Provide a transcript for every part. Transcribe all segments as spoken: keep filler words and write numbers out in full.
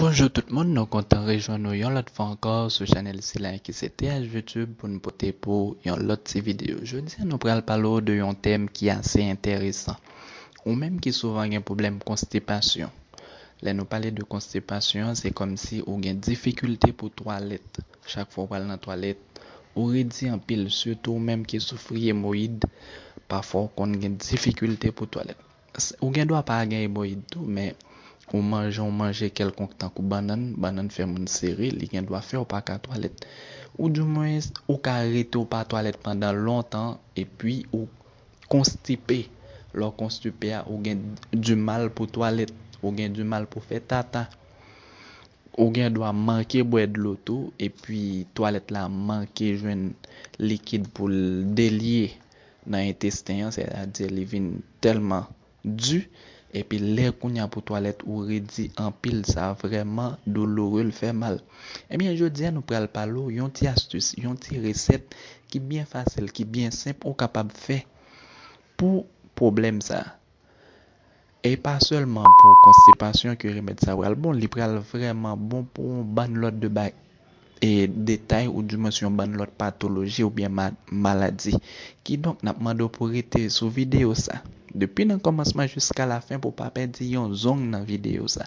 Bonjou tout moun, nou kontan rejwenn nou yon lòt fwa ankò sou chanèl sila ki se T H V Tube pou n pote pou yon lòt ti videyo. Jodi a nou pral pale w de yon tèm ki ase enteresan. Ou menm ki souvan gen pwoblèm konstipasyon. Lè nou pale de konstipasyon, se kòmsi ou gen difikilte pou twalèt. Chak fwa w pral nan twalèt, ou redi anpil, sitou ou menm ki soufri emoyid, pafwa w konn gen difikilte pou twalèt. Ou gen dwa pa gen emoyid tou, men ou manje yon manje kèlkonk tankou bannann, bannann fè moun sere, li gen dwa fè w pa ka twalèt. Oudimwens, ou ka rete w pa twalèt pandan lontan, epi ou konstipe. Lè w konstipe a, ou gen dimal pou twalèt, ou gen dimal pou fè tata. Ou gen dwa manke bwè dlo tou, epi twalèt la manke jwenn likid pou l delye nan entesten an, sètadi li vin tèlman di, epi lè kounye a pou twalèt ou redi anpil, sa vrèman douloure, l fè mal. Ebyen, jodi a nou pral pale w yon ti astis, yon ti resèt ki byen fasil, ki byen senp, ou kapab fè pou pwoblèm sa. E pa sèlman pou konstipasyon ke remèd sa pral bon, li pral vrèman bon pou yon bann lòt de bagay, e detay oudimwens yon bann lòt patoloji oubyen ma-, maladi. Kidonk, n ap mande w pou rete sou videyo sa depi nan kòmansman jiska lafen pou w pa pèdi yon zong nan videyo sa.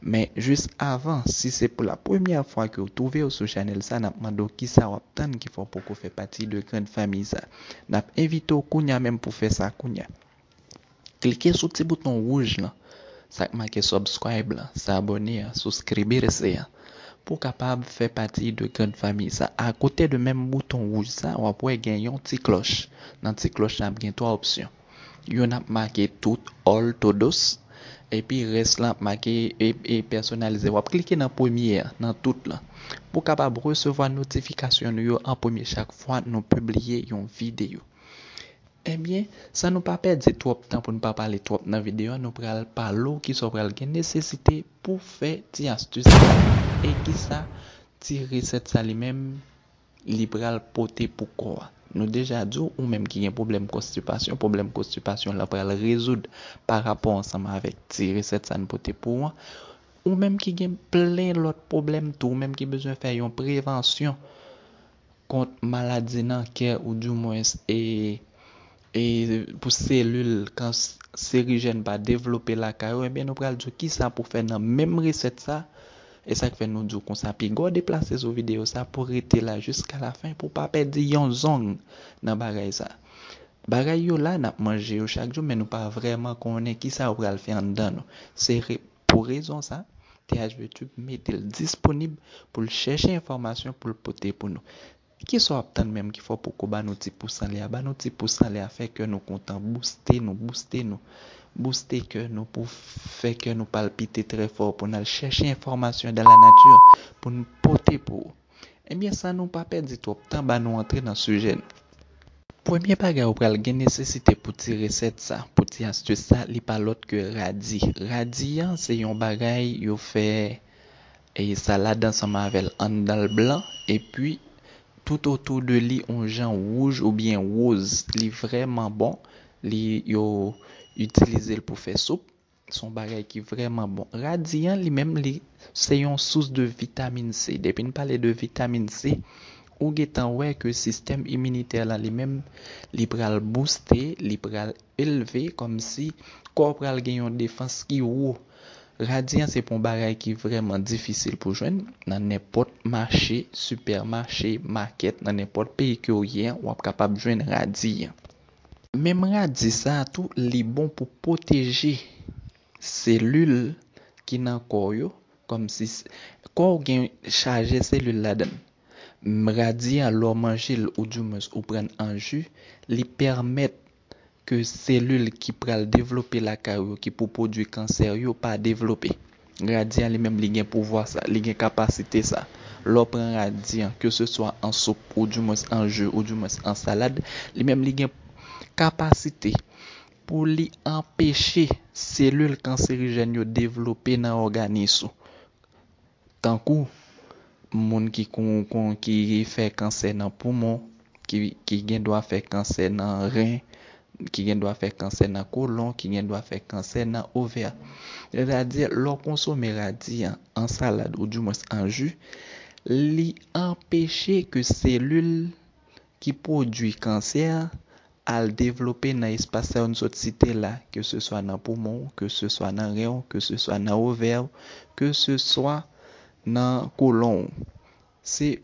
Men jis avan, si se pou la premyè fwa ke w twouve w sou chanèl sa, n ap mande w kisa w ap tann ki fè w poko fè pati de grann fanmi sa. N ap envite w kounye a menm pou fè sa kounye a. Klike sou ti bouton wouj lan, sa k make subscribe lan, s'abonner an, suscribirse an, pou w kapab fè pati de grann fanmi sa. Akote de menm bouton wouj sa, w ap wè gen yon ti klòch. Nan ti klòch la, ap gen twa opsyon. Youn ap make tout, all, todos, epi rès lan ap make e, e pèsonalize. W ap klike nan premye an, nan tout lan, pou w kapab resevwa notifikasyon nou yo an premye chak fwa nou pibliye yon videyo. Ebyen, san nou pa pèdi twòp tan, pou n pa pale twòp nan videyo a, nou pral pale w kisa w pral gen nesesite pou fè ti astis sa e kisa ti resèt sa li menm li pral pote pou kò a. Nou deja di w, ou menm ki gen pwoblèm konstipasyon, pwoblèm konstipasyon la pral rezoud pa rapò ansanm avèk ti resèt sa n pote pou ou an. Ou menm ki gen plen lòt pwoblèm tou, ou menm ki bezwen fè yon prevansyon kont maladi nan kè, oudimwens e, e pou selil kanserijèn pa devlope lakay ou, ebyen nou pral di w kisa pou fè nan menm resèt sa. E sa k fè nou di w konsa, piga w deplase sou videyo sa pou rete la jiska lafen, pou w pa pèdi yon zong nan bagay sa. Bagay yo la, n ap manje yo chak jou, men nou pa vrèman konnen kisa yo pral fè anndan nou. Se re-, pou rezon sa, T H V Tube mete l disponib pou l chèche enfòmasyon pou l pote pou nou. Kisa w ap tann menm ki fè w poko ba nou ti pous anlè a? Ba nou ti pous anlè a, fè kè nou kontan, booste nou, booste nou, booste kè nou pou fè kè nou palpite trè fò, pou n al chèche enfòmasyon dans la nature, pou n pote pou ou. Ebyen, san nou pa pèdi twòp tan, ba nou antre nan sijè nou. Premye bagay ou pral gen nesesite pou ti resèt sa, pou ti astis sa, li pa lòt ke radi. Radi an se yon bagay yo fè, e, salad ansanm avè l anndan l blan, epi tout otou de li on jan wouj oubyen woz. Li vrèman bon, li, yo itilize l pou fè soup. Se yon bagay ki vrèman bon. Radi an li menm, li se yon sous de vitamin C. Depi n pale de vitamin C, ou gentan wè ke sistèm iminitè la li menm, li pral booste, li pral elve, kòmsi kò w pral gen yon defans ki wo. Radi an se pou yon bagay ki vrèman difisil pou jwenn nan nenpòt mache, sipèmache, makèt, nan nenpòt peyi ke w ye an, w ap kapab jwenn radi an. Menm radi sa a tou, li bon pou pwoteje selil ki nan kò w yo, kòmsi s-, kò w gen chaje selil ladan l. M, radi a, lè w manje l, oudimwens ou pran l an ji, li pèmèt ke selil ki pral devlope lakay ou yo, ki pou pwodui kansè yo, pa devlope. Radi a li menm, li gen pouvwa sa, li gen kapasite sa. Lè w pran radi an, ke se swa an soup, oudimwens an ji, oudimwens an salad, li menm, li gen kapasite pou li anpeche selil kanserijèn yo devlope nan òganis ou. Tankou moun ki kon, kon, ki fè kansè nan poumon, ki, ki gen dwa fè kansè nan ren, ki gen dwa fè kansè nan kolon, ki gen dwa fè kansè nan ovè. Sètadi, lè w konsome radi an, an salad oudimwens an ji, li anpeche ke selil ki pwodui kansè a al devlope nan espas sa yo n sot site la, ke se swa nan poumon w, ke se swa nan ren w, ke se swa nan ovè w, ke se swa nan kolon w. Se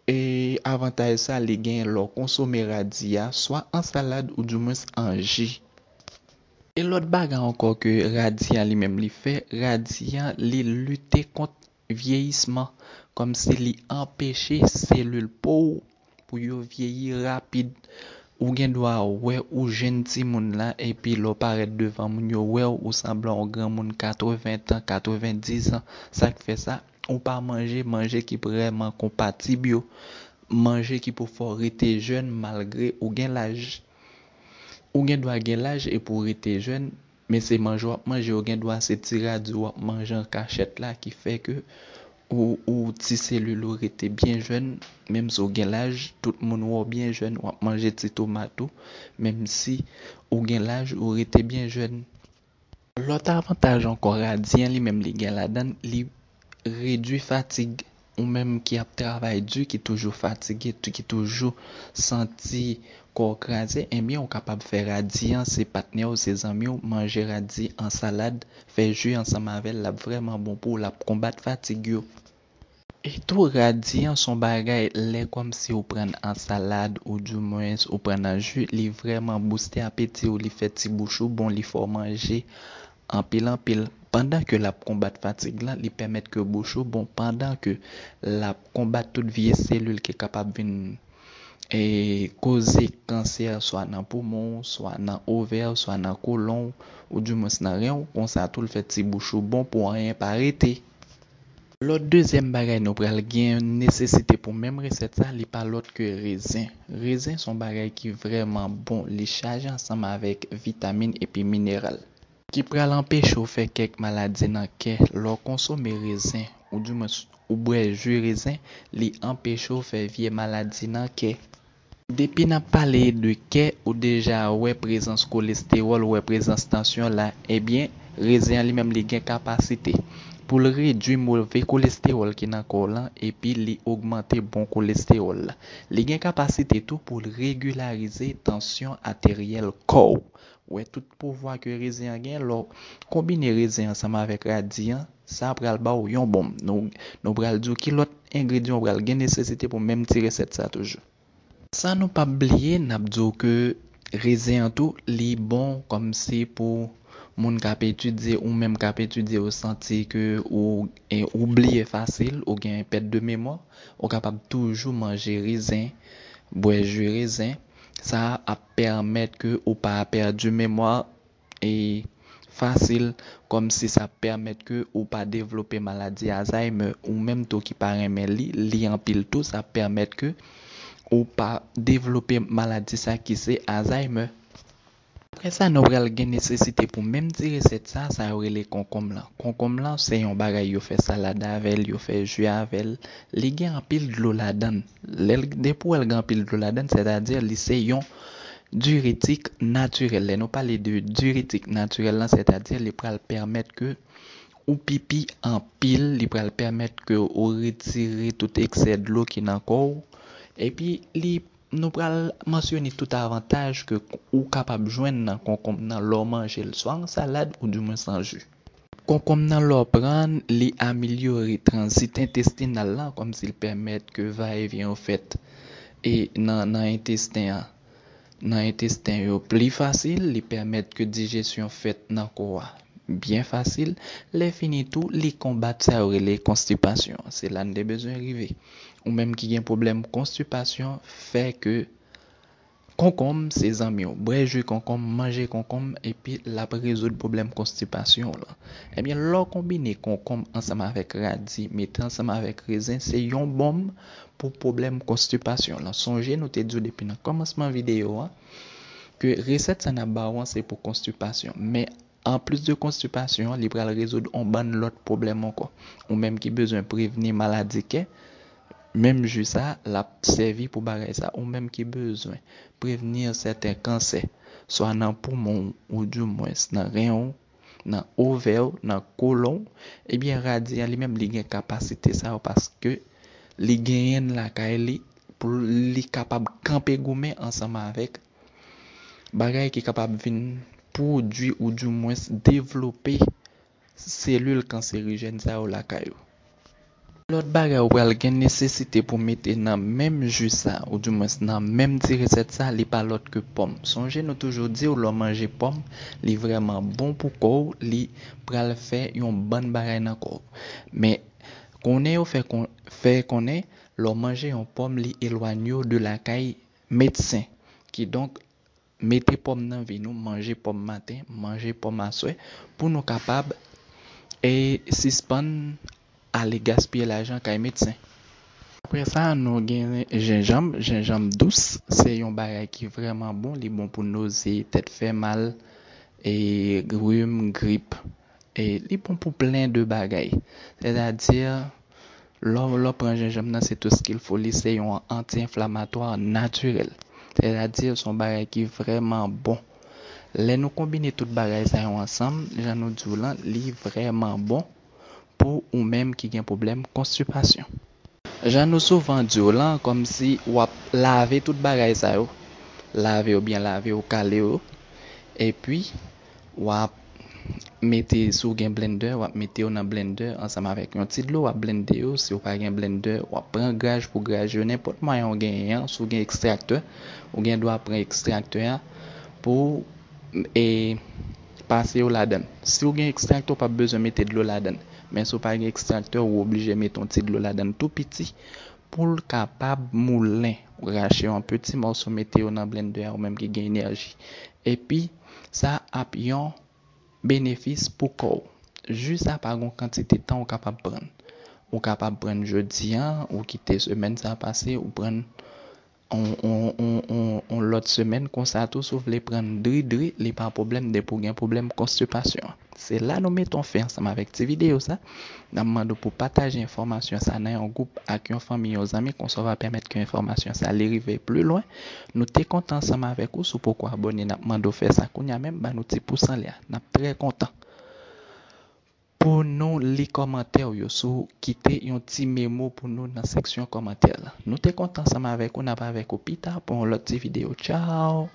e avantaj sa li genyen lè w konsome radi a, swa an salad oudimwens an ji. E lòt bagay ankò ke radi a li menm li fè, radi a li lite kont vyeyisman, kòmsi li anpeche selil po w pou yo vyeyi rapid. Ou gen dwa wè ou jenn timoun la, epi lè w parèt devan moun, yo wè w, ou sanble yon granmoun katreven tan, katrevendiz an. Sa k fè sa? Ou pa manje manje ki vrèman konpatib yo, manje ki pou fè w rete jèn malgre ou gen laj. Ou gen dwa gen laj epi w rete jèn, men se manje w ap manje, ou gen dwa se ti radi w ap manje an kachèt la ki fè ke ou, ou ti selil ou rete byen jèn, menm si w gen laj, tout moun wè w byen jèn, w ap manje ti tomat ou, menm si ou gen laj, ou rete byen jèn. Lòt avantaj ankò radi an li menm li gen ladan l, li redui fatig. Ou menm ki ap travay di, ki toujou fatige, tou- ki toujou santi kò w kraze, ebyen, ou kapab fè radi an, se patnè w, se zanmi w, manje radi an salad, fè ji ansanm avè l, l ap vrèman bon pou ou, l ap konbat fatig yo. E tou, radi an se yon bagay, lè kòmsi ou pran l an salad, oudimwens ou pran l an ji, li vrèman bouste apeti w, li fè ti bouch ou bon, li fè w manje anpil, anpil. Pandan ke l ap konbat fatig lan, li pèmèt ke bouch ou bon, pandan ke l ap konbat tout vye selil ki kapab vin e koze kansè, swa nan poumon w, swa nan ovè w, swa nan kolon w, oudimwens nan ren w, konsa tou l fè ti bouch ou bon pou anyen pa rete. Lòt dezyèm bagay nou pral gen nesesite pou menm resèt sa, li pa lòt ke rezen. Rezen se yon bagay ki vrèman bon, li chaje ansanm avèk vitamin epi mineral, ki pral anpeche w fè kèk maladi nan kè. Lè w konsome rezen, oudimwens ou bwè ji rezen, li anpeche w fè vye maladi nan kè. Depi n ap pale de kè, ou deja wè prezans kolestewòl, ou wè prezans tansyon la, ebyen, rezen an li menm li gen kapasite pou l redui move kolestewòl ki nan kò w lan, epi li ogmante bon kolestewòl la. Li gen kapasite tou pou l regilarize tansyon ateryèl kò w. Ou wè tout pouvwa ke rezen an gen, lè w konbine rezen ansanm avèk radi an, sa pral ba w yon bonm. Nou, nou pral di w ki lòt engredyan w pral gen nesesite pou menm ti resèt sa toujou. San nou p ap bliye, n ap di w ke rezen an tou, li bon kòmsi pou moun k ap etidye, ou menm k ap etidye, ou santi ke ou, e, ou bliye fasil, ou gen pèt de memwa, ou kapab toujou manje rezen, bwè ji rezen. Sa ap pèmèt ke ou pa pèdi memwa e fasil, kòmsi sa pèmèt ke ou pa devlope maladi Alzheimer, ou menm tou ki pa renmen li, li anpil tou, sa pèmèt ke ou pa devlope maladi sa ki se Alzheimer. Apre sa, nou pral gen nesesite pou menm ti resèt sa, sa yo rele konkonm lan. Konkonm lan, se yon bagay yo fè salad avè l, yo fè ji avè l. Li gen anpil dlo ladan l. Lè l, depi w wè l gen anpil dlo ladan l, sètadi li se yon diretik natirèl. Lè nou pale de diretik natirèl lan, sètadi li pral pèmèt ke ou pipi anpil, li pral pèmèt ke ou retire tout eksè dlo ki nan kò w. Epi, li, nou pral mansyone tout avantaj ke ou kapab jwenn nan konkonm nan lè w manje l, swa an salad oudimwens an ji. Konkonm nan lè w pran l, li amelyore tranzit entestinal lan, kòmsi l pèmèt ke vayevyen yo fèt e nan, nan entesten an, nan entesten yo pli fasil, li pèmèt ke dijesyon fèt nan kò a byen fasil. Lè fini tou, li konbat sa yo rele konstipasyon. Se la n te bezwen rive. Ou menm ki gen pwoblèm konstipasyon, fè ke konkonm se zanmi w. Bwè ji konkonm, manje konkonm, epi l ap rezoud pwoblèm konstipasyon w lan. Ebyen, lè w konbine konkonm ansanm avèk radi, mete ansanm avèk rezen, se yon bonm pou pwoblèm konstipasyon w lan. Sonje, nou te di w depi nan kòmansman videyo a, ke resèt sa n ap ba w an, se pou konstipasyon. Men, anplis de konstipasyon an, li pral rezoud on bann lòt pwoblèm ankò. Ou menm ki bezwen prevni maladi kè, menm ji sa, l ap sèvi pou bagay sa. Ou menm ki bezwen prevni sèten kansè, swa nan poumon w, ou dimwens nan ren w, nan ovè w, nan kolon w, ebyen, radye a li menm, li gen kapasite sa yo, paske li genyen l lakay li, pou li kapab kanpe goumen ansanm avèk bagay ki kapab vin pwodui ou dimwens devlope selil kanserijèn sa yo lakay ou. Lòt bagay, ou pral gen nesesite pou mete nan menm ji sa, ou dimwens nan menm ti resèt sa, li pa lòt ke pòm. Sonje nou toujou di w, lè w manje pòm, li vrèman bon pou kò w, li pral fè yon bann bagay nan kò w. Men, konnen yo fè, kon, fè konnen, lè w manje yon pòm, li elwanye w de lakay medsen. Kidonk, mete pòm nan vi nou, manje pòm maten, manje pòm aswè, pou nou kapab e sispann ale gaspiye lajan kay medsen. Apre sa, nou gen jenjanm. Jenjanm dous, se yon bagay ki vrèman bon. Li bon pou noze, tèt fè mal, e rim, grip. E li bon pou plen de bagay. Sètadi, lè w, lè w pran jenjanm nan, c'est tout ce qu'il faut. Li se yon anti-enflamatwa natirèl. Sètadi, se yon bagay ki vrèman bon. Lè nou konbine tout bagay sa yo ansanm, jan nou di w lan, li vrèman bon pou ou menm ki gen pwoblèm konstipasyon. Jan nou souvan di w lan, kòmsi w ap lave tout bagay sa yo. Lave yo byen lave yo, kale yo. Epi, w ap mete, si w gen blendè, w ap mete yo nan blendè ansanm avèk yon ti dlo, w ap blende yo. Si w pa gen blendè, w ap pran graj pou graj yo, nenpòt mwayen w genyen an. Si w gen ekstraktè, ou gen dwa pran ekstraktè a pou, e, pase yo ladan. Si w gen ekstraktè, w p ap bezwen mete dlo ladan. Men si w pa gen ekstraktè, ou oblije mete yon ti dlo ladan tou piti pou l kapab moulen. Ou rache yon peti mòso, mete yo nan blendè a, ou menm ki gen enèji. Epi, sa ap yon benefis pou kò w. Ji sa pa gon kantite tan ou kapab prann. Ou kapab prann jodi a, ou kite semèn sa pase, ou prann on, on, on, on, on lòt semèn konsa tou, si w vle prann dri dri, li pa pwoblèm depi w gen pwoblèm konstipasyon. Se la nou mete yon fen ansanm avèk ti videyo sa. N ap mande w pou pataje enfòmasyon sa nan yon gwoup ak yon fanmi, yon zanmi, konsa w va pèmèt ke enfòmasyon sa li rive pli lwen. Nou te kontan ansanm avèk ou. Si w poko abòne, n ap mande w fè sa kounye a menm, ba nou ti pous anlè a. N ap trè kontan pou nou li kòmantè w yo, si w kite yon ti memo pou nou nan seksyon kòmantè la. Nou te kontan ansanm avèk ou, n ap avèk ou pita pou yon lòt ti videyo. Tchaw!